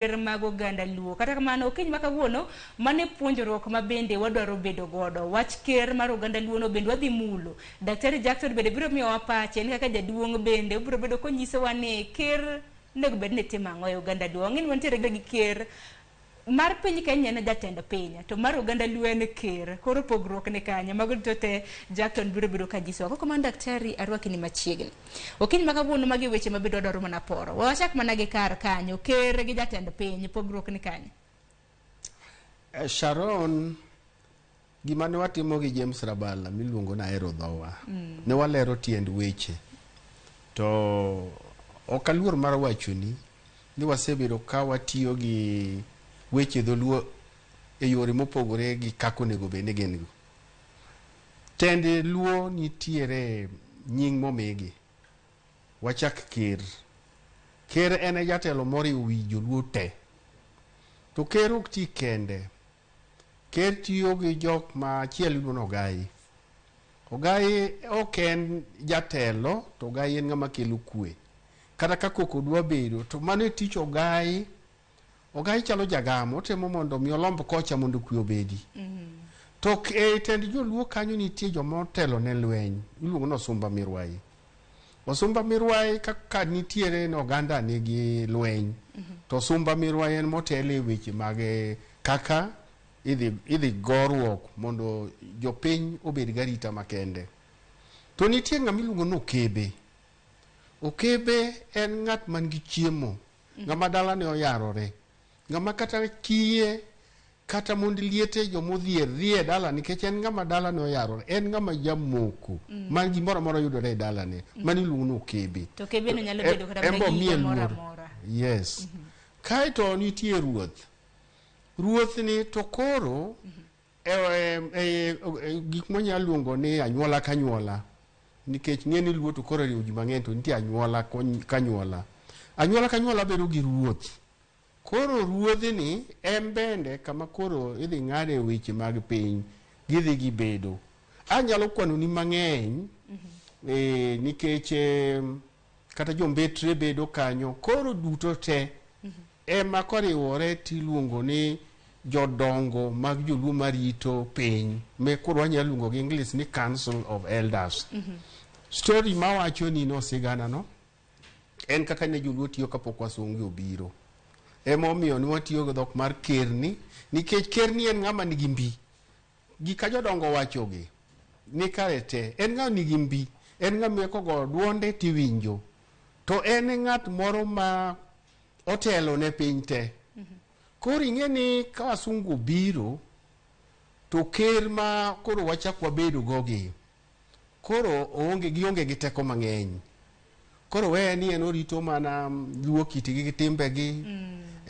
Ker mag oganda Luo. Kata kamano, okinyi ma kawuono, mano e puonjruok ma bende wadwaro bedo godo. Wach ker mar oganda Luo no bende wadhi mulo. Daktari Jackson bende biro miyowa pache, en kaka jaduong' bende obiro bedo konyisowa ni ker onego bed ni timo ang'o e oganda Luo. Wang'e ni wantiere gi ker mar piny Kenya en jatend piny, to mar oganda Luo en ker. Koro pogruok ni kanye? Mago duto te Jackton biro bedo ka nyisowa. Koko kamano daktari, arwaki ni machiegni. Okinyi ma kawuono magi e weche ma bende wadwaro mana poro. We wachak mana gi kar kanyo, ker gi jatend piny, pogruok ni kanye? Eh, Sharon, gima ne watimo gi James Rabala miluongo ni Ahero Dhowa, ne walero tiend weche. To ok aluor mar wachoni ni wasebedo ka watiyo gi weche dholuo e yore mopogore gi kaka onego bed ni gin go. Tend Luo nitiere nying momigi. Wachak ker. Ker en e jatelo moriwo wi joluo te. To ker ok ti kende. Ker tiyo gi jok ma achiel iluongo ni ogai. Ogai ok en jatelo to ogai en ng'ama kelo kwe. Kata ka koko dwa bedo to mano e tich ogai. Ogai chalo jagam, otemo mondo mi olomb kocha mondo kwe obedi. To e tend joluo kanyo nitie joma otelo ne lweny, iluongo ni osumba mirwayi. Osumba mirwayi kaka nitiere ni oganda nigi lweny, to osumba mirwayi en motelo e weche mag kaka idhi, idhi goruok mondo jopiny obed garita makende. To nitie ng'ama iluongo ni okebe. Okebe en ng'at man gi chiemo. Ng'ama dalane oyarore, ng'ama kata kiye kata mond liete joma odhier dhi e dala nikech en ng'ama dalane oyarore, en ng'ama jamoko man gimoro amora yudore e dalane, mano iluongo ni okebe. To okebe no nyalo bedo kata En mana be gi omiye higa moro luor. amora. Yes. Kaeto nitie ruoth. Ruoth ni to koro E, e, e, gik mwanyalo luongo ni anyuola ka anyuola nikech ng'e ni luo to koro oriwo ji mang'eny to nitie anyuola ka anyuola. Anyuola ka anyuola bedo gi ruoth. Koro ruodhni en bende kama koro idhi ng'ade weche mag piny gidhi gibedo. Anyalo kwanoni mang'eny eh, nikech eh, kata jombetre bedo kanyo koro duto te ema koriwore tiluongo ni jodongo mag joluo marito piny me koro wanyalo luongo gi English ni Council of Elders. Story mawacho ni no sigana no en kaka ne joluo tiyo kapok wasunge obiro. Emomiyo ne watiyo gi dhok mar kerni nikech kerni en ng'ama nigi mbi. Gika jodongo owachogi ni kare te. En ng'a nigi mbi, en ng'a kogoyo duonde tiwinjo. To en e ng'at moro ma otelo ne piny te. Koro ing'e ni ka wasungu obiro, to ker ma koro wachak wabedo go gi, koro oonge gionge gi teko mang'eny. Koro weye ni en orito mana luo kitgi gi timbegi,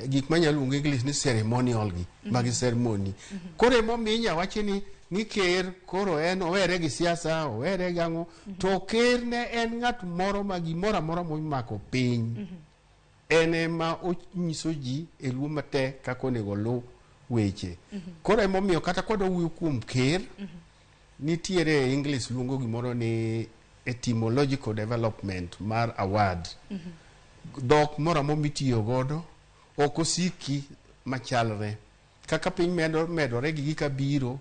gik manyalo luongo English ni ceremonial gi, magi ceremony. Koro emomiyo inya wachi ni ni ker koro en owere gi siasa, owere gi ang'o, to ker ne en ng'at moro ma gimoro amora momako piny. En ema onyiso ji e luo matek kaka onego oluw weche. Koro emomiyo kata kwadwa wuoyo kuom ker, nitiere e English luongo gimoro ni etymological development mar a word. Dhok moro amora mitiyo godo ok osiki machalre. Kaka piny medo medore gi gika biro,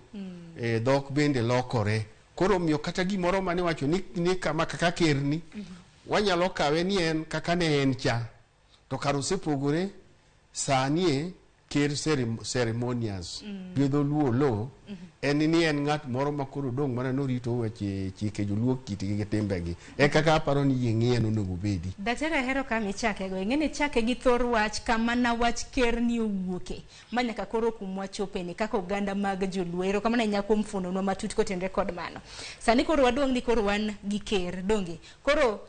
dhok bende lokore. Koro omiyo kata gimoro mane iwacho ni, ni kama kaka kerni, wanyalo kawe ni en kaka ne en cha. To kar osepogore, sani e ker ceremonious gi dholuo lo en ni en ng'at moro ma koro dong' mana norito weche chike joluo kitgi gi timbegi. E kaka aparo ni yie ng'iye nonego obedi. Daktari ahero kama ichake go. Ing'e ni ichake gi thor wach kama na wach ker ni owuoke ma nyaka koro kumwa chope ni kaka oganda mag joluo. Erokamano ahinya kuom fuononwa matut kotenre kod mano. Sani koro waduong' ni koro wan gi ker, donge? Koro